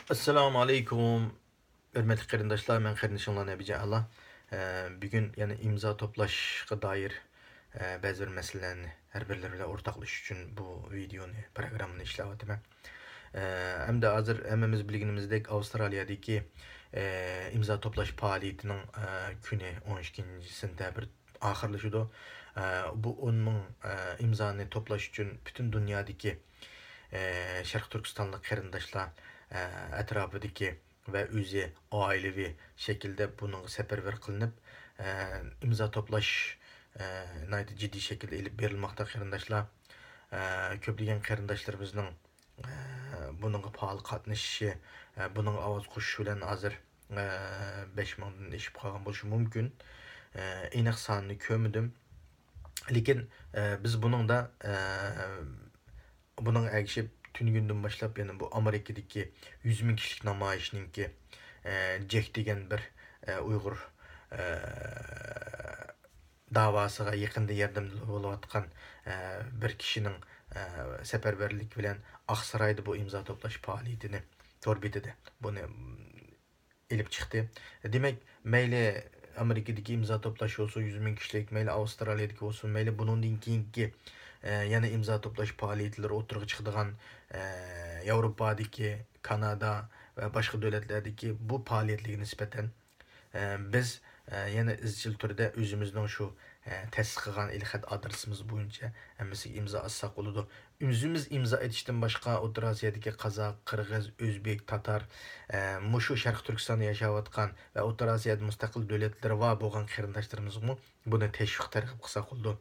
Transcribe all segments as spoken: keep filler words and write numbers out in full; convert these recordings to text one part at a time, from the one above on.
ئەسسالامۇ ئەلەيكۇم. ھۆرمەتلىك قېرىنداشلار، مەن قېرىندىشىڭلار نەبىجان ئەلا. ئە، بۈگۈن يەنە ئىمزا توپلاشقا دائىر، ئە، بەزى بىر مەسىلىلەرنى ھەر بىرلىرى بىلەن ئورتاقلىشىش ئۈچۈن بۇ ۋىدېئونى، پروگراممىنى ئىشلەۋاتىمەن. ئە، ئەمدى ھازىر ھەممىمىز بىلگىنىمىزدەك، ئاۋسترالىيەدىكى، ئە، ئىمزا توپلاش پائالىيىتىنىڭ، ئە، كۈنى ئون ئىككىنچى سېنتەبىر ئاخىرلىشىدۇ. ئە، بۇ ئون مىڭ، ئە، ئىمزانى توپلاش ئۈچۈن پۈتۈن دۇنيادىكى، ئە، شەرقىي تۈركىستانلىق قېرىنداشلار، ئە، ئەتراپىدىكى ۋە ئۆزى ئائىلىۋى شەكىلدە بۇنىڭغا سەپەرۋەر قىلىنىپ، ئە، ئىمزا توپلاش، ئە، ناھايىتى جىددىي شەكىلدە ئېلىپ بېرىلماقتا، قېرىنداشلار. ئە، كۆپلىگەن قېرىنداشلىرىمىزنىڭ، ئە، بۇنىڭغا پائال قاتنىشىشى، ئە، بۇنىڭغا ئاۋاز قوشۇشى بىلەن ھازىر، ئە، بەش مىڭدىن ئېشىپ قالغان بولۇشى مۇمكىن. ئە، ئېنىق سانىنى كۆرمىدىم. لېكىن، ئە، بىز بۇنىڭدا، ئە، بۇنىڭغا ئەگىشىپ، تۈنۈگۈندىن باشلاپ يەنە بۇ ئامېرىكىدىكى يۈز مىڭ كىشىلىك نامايىشنىڭكى، ئە، جەك دېگەن بىر، ئە، ئۇيغۇر، ئە، داۋاسىغا يېقىندا ياردەمدە بولۇۋاتقان، ئە، بىر كىشىنىڭ، ئە، سەپەرۋەرلىكى بىلەن ئاقسارايدا بۇ ئىمزا توپلاش پائالىيىتىنى تور بېتىدە بۇنى ئېلىپ چىقتى. دېمەك، مەيلى ئامېرىكىدىكى ئىمزا توپلاش بولسۇن، يۈز مىڭ كىشىلىك، مەيلى ئاۋسترالىيەدىكى بولسۇن، مەيلى بۇنىڭدىن كېيىنكى، ئە، يەنە ئىمزا توپلاش پائالىيەتلىرى ئوتتۇرىغا چىقىدىغان، ئە، ياۋروپادىكى، كانادا ۋە باشقا دۆلەتلەردىكى بۇ پائالىيەتلەرگە نىسبەتەن، ئە، بىز، ئە، يەنە ئىزچىل تۈردە ئۆزىمىزنىڭ شۇ، ئە، تەسىس قىلغان ئېلخەت ئادرېسىمىز بويىچە ھەممىسىگە ئىمزا ئاتساق بولىدۇ. ئۆزىمىز ئىمزا ئېتىشتىن باشقا، ئوتتۇرا ئاسىيادىكى قازاق، قىرغىز، ئۆزبېك، تاتار، ئە، مۇشۇ شەرقىي تۈركىستاندا ياشاۋاتقان ۋە ئوتتۇرا ئاسىيادا مۇستەقىل دۆلەتلىرى بار بولغان قېرىنداشلىرىمىزغىمۇ بۇنى تەشۋىق، تەرغىب قىلساق بولىدۇ.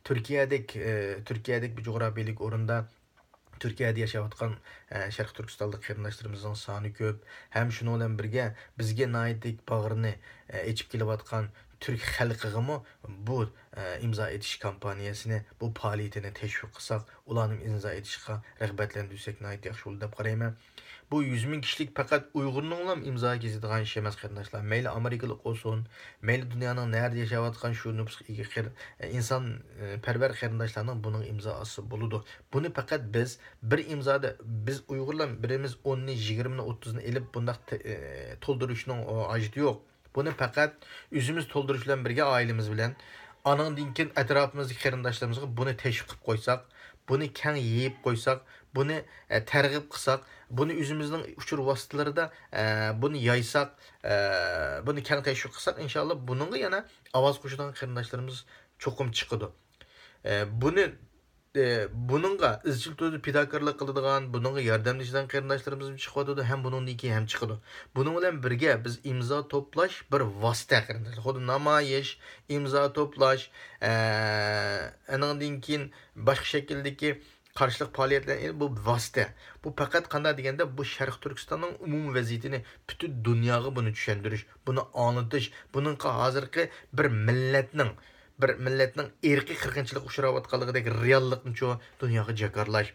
تۈركىيەدەك، ئە، تۈركىيەدەك بىر جۇغراپىيەلىك ئورۇندا، تۈركىيەدە ياشاۋاتقان، ئە، شەرقىي تۈركىستانلىق قېرىنداشلىرىمىزنىڭ سانى كۆپ ھەم شۇنىڭ بىلەن بىرگە بىزگە ناھايىتى باغرىنى، ئە، ئېچىپ كېلىۋاتقان تۈرك خەلقىغىمۇ بۇ، ئە، ئىمزا ئېتىش كامپانىيەسىنى، بۇ پائالىيىتىنى تەشۋىق قىلساق، ئۇلارنىڭ ئىمزا ئېتىشىغا رىغبەتلەندۈرسەك ناھايىتى ياخشى بولىدۇ دەپ قارايمەن. بۇ يۈز مىڭ كىشىلىك پەقەت ئۇيغۇرنىڭلا ئىمزا كېسىدىغان ئىش ئەمەس، قېرىنداشلار. مەيلى ئامېرىكىلىق بولسۇن، مەيلى دۇنيانىڭ نەدە ياشاۋاتقان شۇ نوپۇسقا ئىگە قېر-، ئىنسان، ئە، پەرۋەر قېرىنداشلارنىڭ بۇنىڭغا ئىمزا ئاتسا بولىدۇ. بۇنى پەقەت بىز بىر ئىمزادا، بىز ئۇيغۇرلار بىرىمىز ئوننى، يىگىرمىنى، ئوتتۇزنى ئېلىپ بۇنداق تە-، ئە، تولدۇرۇشنىڭ، ئۇ، ھاجىتى يوق. بۇنى پەقەت ئۆزىمىز تولدۇرۇش بىلەن بىرگە ئائىلىمىز بىلەن، ئانىڭدىن كېيىن ئەتراپىمىزدىكى قېرىنداشلىرىمىزغا بۇنى تەشۋىق قىلىپ قويساق، بۇنى كەڭ يېيىپ قويساق، بۇنى، ئە، تەرغىب قىلساق، بۇنى ئۆزىمىزنىڭ ئۇچۇر ۋاسىتىلىرىدا، ئە، بۇنى يايساق، ئە، بۇنى كەڭ تەشۋىق قىلساق، ئىنشاللا بۇنىڭغا يەنە ئاۋاز قوشىدىغان قېرىنداشلىرىمىز چوقۇم چىقىدۇ. ئە، بۇنى، ئە، بۇنىڭغا ئىزچىل تۈردە پىداكارلىق قىلىدىغان، بۇنىڭغا ياردەملىشىدىغان قېرىنداشلىرىمىزمۇ چىقىۋاتىدۇ ھەم بۇنىڭدىن كېيىن ھەم چىقىدۇ. بۇنىڭ بىلەن بىرگە بىز ئىمزا توپلاش بىر ۋاسىتە، قېرىنداشلار. خۇددى نامايىش، ئىمزا توپلاش، ئە، ئانىڭدىن كېيىن باشقا شەكىلدىكى قارشىلىق پائالىيەتلەرنى ئېلىپ، بۇ ۋاسىتە. بۇ پەقەت قانداق دېگەندە، بۇ شەرقىي تۈركىستاننىڭ ئومۇمىي ۋەزىيىتىنى پۈتۈن دۇنياغا بۇنى چۈشەندۈرۈش، بۇنى ئاڭلىتىش، بۇنىڭغا ھازىرقى بىر مىللەتنىڭ، بىر مىللەتنىڭ ئىرقىي قىرغىنچىلىققا ئۇچراۋاتقانلىقىدەك رېئاللىقنىچۇ دۇنياغا جاكارلاش.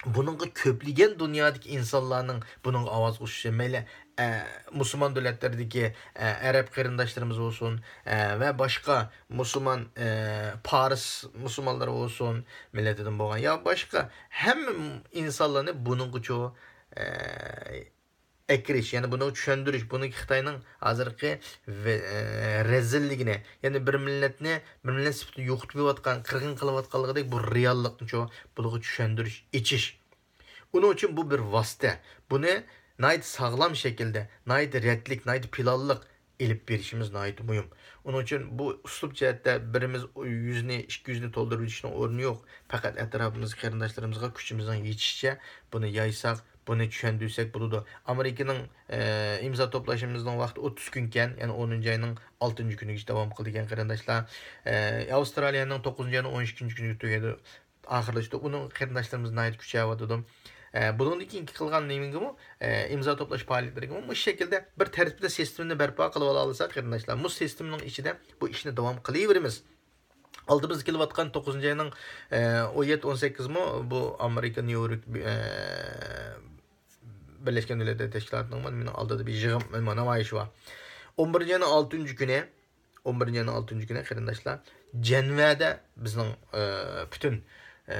بۇنىڭغا كۆپلىگەن دۇنيادىكى ئىنسانلارنىڭ بۇنىڭغا ئاۋاز قوشۇشى، مەيلى، ئە، مۇسۇلمان دۆلەتلىرىدىكى، ئە، ئەرەب قېرىنداشلىرىمىز بولسۇن، ئە، ۋە باشقا مۇسۇلمان، ئە، پارس مۇسۇلمانلىرى بولسۇن، مىللىتىدىن بولغان يا باشقا ھەممە ئىنسانلارنى بۇنىڭغىچۇ، ئە، ئەكىرىش، يەنى بۇنى چۈشەندۈرۈش، بۇنى خىتاينىڭ ھازىرقى ۋە-، ئە، رەزىللىكىنى، يەنى بىر مىللەتنى بىر مىللەت سۈپىتىدە يوقىتىپ قىرغىن قىلىۋاتقانلىقىدەك بۇ رېئاللىقنىچۇ بۇلارغا چۈشەندۈرۈش، ئېچىش. ئۇنىڭ ئۈچۈن بۇ بىر ۋاسىتە. بۇنى ناھايىتى ساغلام شەكىلدە، ناھايىتى رەتلىك، ناھايىتى پىلانلىق ئېلىپ بېرىشىمىز ناھايىتى مۇھىم. ئۇنىڭ ئۈچۈن بۇ ئۇسلۇب جەھەتتە بىرىمىز يۈزنى، ئىككى يۈزنى تولدۇرۇۋېتىشنىڭ ئورنى يوق. پەقەت ئەتراپىمىزدىكى قېرىنداشلىرىمىزغا كۈچىمىزنىڭ يېتىشىچە بۇنى يايساق، بۇنى چۈشەندۈرسەك بولىدۇ. ئامېرىكىنىڭ، ئە، ئىمزا توپلىشىمىزنىڭ ۋاقتى ئوتتۇز كۈنكەن، يەنى ئونىنچى ئاينىڭ ئالتىنچى كۈنىگىچە داۋام قىلىدىكەن، قېرىنداشلار. ئە، ئاۋسترالىيەنىڭ توققۇزىنچى ئاينىڭ ئون ئىككىنچى كۈنىگە تۈگەيدۇ. ئاخىرلىشىدۇ. ئۇنىڭ قېرىنداشلىرىمىز ناھايىتى كۈچەۋاتىدۇ. ئە، بۇنىڭدىن كېيىنكى قىلغان نېمىگىمۇ، ئە، ئىمزا توپلاش پائالىيەتلىرىگىمۇ مۇشۇ شەكىلدە بىر تەرتىپتە سىستېمىنى بەرپا قىلىۋالالىساق، قېرىنداشلار، مۇشۇ سىستېمىنىڭ ئىچىدە بۇ ئىشنى داۋام قىلىۋېرىمىز. ئالدىمىزدا كېلىۋاتقان توققۇزىنچى ئاينىڭ، ئە، ئون يەتتە، ئون سەككىزمۇ بۇ ئامېرىكا نيۇ يورك، ئە، بىرلەشكەن دۆلەتلەر تەشكىلاتىنىڭ مېنىڭ ئالدىدا بىر يىغىن، نامايىشى بار. ئون بىرىنچى ئاينىڭ ئالتىنچى كۈنى، ئون بىرىنچى ئاينىڭ ئالتىنچى كۈنى، قېرىنداشلار، جەنۋەدە بىزنىڭ، ئە، پۈتۈن، ئە،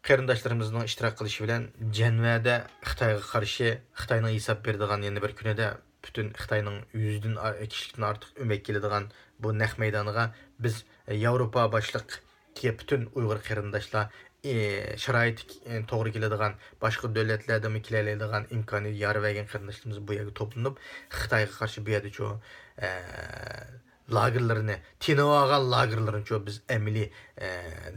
قېرىنداشلىرىمىزنىڭ ئىشتىراك قىلىشى بىلەن جەنۋەدە خىتايغا قارشى، خىتاينىڭ ھېساب بېرىدىغان يەنە بىر كۈنىدە پۈتۈن خىتاينىڭ يۈزدىن ئار-، كىشىلىكتىن ئارتۇق ئۆمەك كېلىدىغان بۇ نەق مەيدانىغا بىز، ياۋروپا باشلىق پۈتۈن ئۇيغۇر قېرىنداشلار، ئى، شارائىتى، ئى، توغرا كېلىدىغان، باشقا دۆلەتلەردىنمۇ كېلەلەيدىغان ئىمكانىيەت يار بەرگەن قېرىنداشلىرىمىز بۇ يەرگە توپلىنىپ، خىتايغا قارشى بۇ يەردىچۇ، ئە، لاگېرلىرىنى، تېنىۋالغان لاگېرلىرىنىچۇ بىز ئەمەلىي، ئە،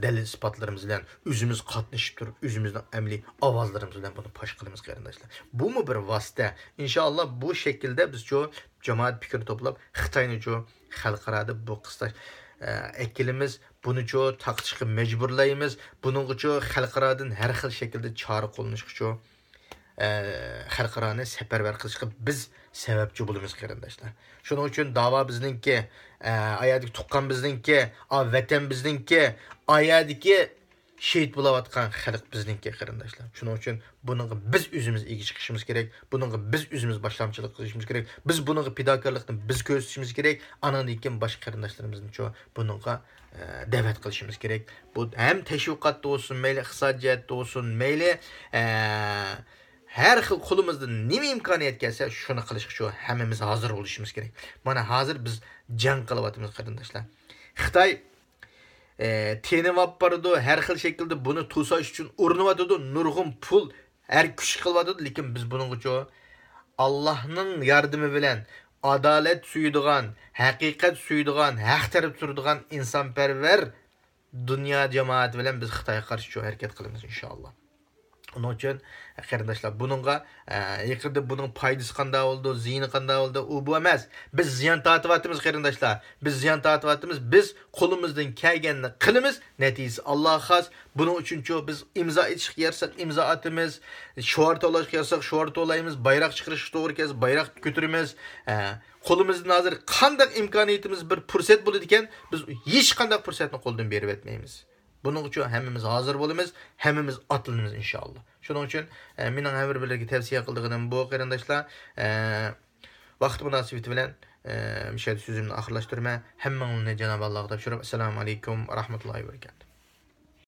دەلىل ئىسپاتلىرىمىز بىلەن ئۆزىمىز قاتنىشىپ تۇرۇپ، ئۆزىمىزنىڭ ئەمەلىي ئاۋازلىرىمىز بىلەن بۇنى پاش قىلىمىز، قېرىنداشلار. بۇمۇ بىر ۋاسىتە. ئىنشائاللا، بۇ شەكىلدە بىزچۇ جامائەت پىكرى توپلاپ، خىتاينىچۇ خەلقئارادا بۇ قىستاش، ئە، ئەكېلىمىز، بۇنىچۇ تارقىتىشقا مەجبۇرلايمىز، بۇنىڭغىچۇ خەلقئارادىن ھەر خىل شەكىلدە چارە قوللىنىشقىچۇ، ئە، خەلقئارانى سەپەرۋەر قىلىشقا بىز سەۋەبچى بولىمىز، قېرىنداشلار. شۇنىڭ ئۈچۈن داۋا بىزنىڭكى، ئە، ئايەردىكى تۇغقان بىزنىڭكى، ئا، ۋەتەن بىزنىڭكى، ئايەردىكى شېھىت بولاۋاتقان خەلق بىزنىڭكى، قېرىنداشلار. شۇنىڭ ئۈچۈن بۇنىڭغا بىز ئۆزىمىز ئىگە چىقىشىمىز كېرەك، بۇنىڭغا بىز ئۆزىمىز باشلامچىلىق قىلىشىمىز كېرەك، بىز بۇنىڭغا پىداكارلىقنى بىز كۆرسىتىشىمىز كېرەك، ئانىڭدىن كېيىن باشقا قېرىنداشلىرىمىزنىچۇ بۇنىڭغا، ئە، دەۋەت قىلىشىمىز كېرەك. بۇ ھەم تەشۋىقاتتا بولسۇن، مەيلى ئىقتىساد جەھەتتە بولسۇن، مەيلى، ئە، ھەر خىل قولىمىزدىن نېمە ئىمكانىيەت كەلسە، شۇنى قىلىشقىچۇ ھەممىمىز ھازىر بولۇشىمىز كېرەك. مانا ھازىر بىز جەڭ قىلىۋاتىمىز، قېرىنداشلار. خىتاي، ئە، تېنىۋاپ بارىدۇ، ھەر خىل شەكىلدە بۇنى توساش ئۈچۈن ئۇرۇنۇۋاتىدۇ، نۇرغۇن پۇل، ھەر كۈچ قىلىۋاتىدۇ، لېكىن بىز بۇنىڭغىچۇ ئاللاھنىڭ ياردىمى بىلەن ئادالەت سۆيىدىغان، ھەقىقەت سۆيىدىغان، ھەق تەرەپ تۇرىدىغان ئىنسانپەرۋەر دۇنيا جامائىتى بىلەن بىز خىتايغا قارشى شۇ ھەرىكەت قىلىمىز، ئىنشائاللا. ئۇنىڭ ئۈچۈن، قېرىنداشلار، بۇنىڭغا، ئە، يېقىندا بۇنىڭ پايدىسى قانداق بولىدۇ، زىيىنى قانداق بولىدۇ، ئۇ بۇ ئەمەس. بىز زىيان تارتىۋاتىمىز، قېرىنداشلار. بىز زىيان تارتىۋاتىمىز. بىز قولىمىزدىن كەلگەننى قىلىمىز. نەتىجىسى ئاللاغا خاس. بۇنىڭ ئۈچۈنچۇ بىز ئىمزا ئېتىشقا يارىساق ئىمزا ئاتىمىز. شوئار توۋلاشقا يارىساق شوئار توۋلايمىز. بايراق چىقىرىشقا توغرا كەلسە بايراق كۆتۈرىمىز. ئە، قولىمىزدىن ھازىر قانداق ئىمكانىيىتىمىز، بىر پۇرسەت بولىدىكەن، بىز ھېچقانداق پۇرسەتنى قولدىن بېرىۋەتمەيمىز. بۇنىڭ ئۈچۈن ھەممىمىز ھازىر بولىمىز، ھەممىمىز ئاتلىنىمىز، ئىنشائاللا. شۇنىڭ ئۈچۈن، ئە، مېنىڭ ھەر بىرلەرگە تەۋسىيە قىلىدىغىنىم بۇ، قېرىنداشلار. ئە، ۋاقىت مۇناسىۋىتى بىلەن، ئە، مۇشۇ يەردە سۆزۈمنى ئاخىرلاشتۇرىمەن. ھەممىڭلارنى جانابى ئاللاغا تاپشۇرۇپ، ئەسسالامۇ ئەلەيكۇم ۋە رەھمەتۇللاھى ۋە بەرىكاتۇھ.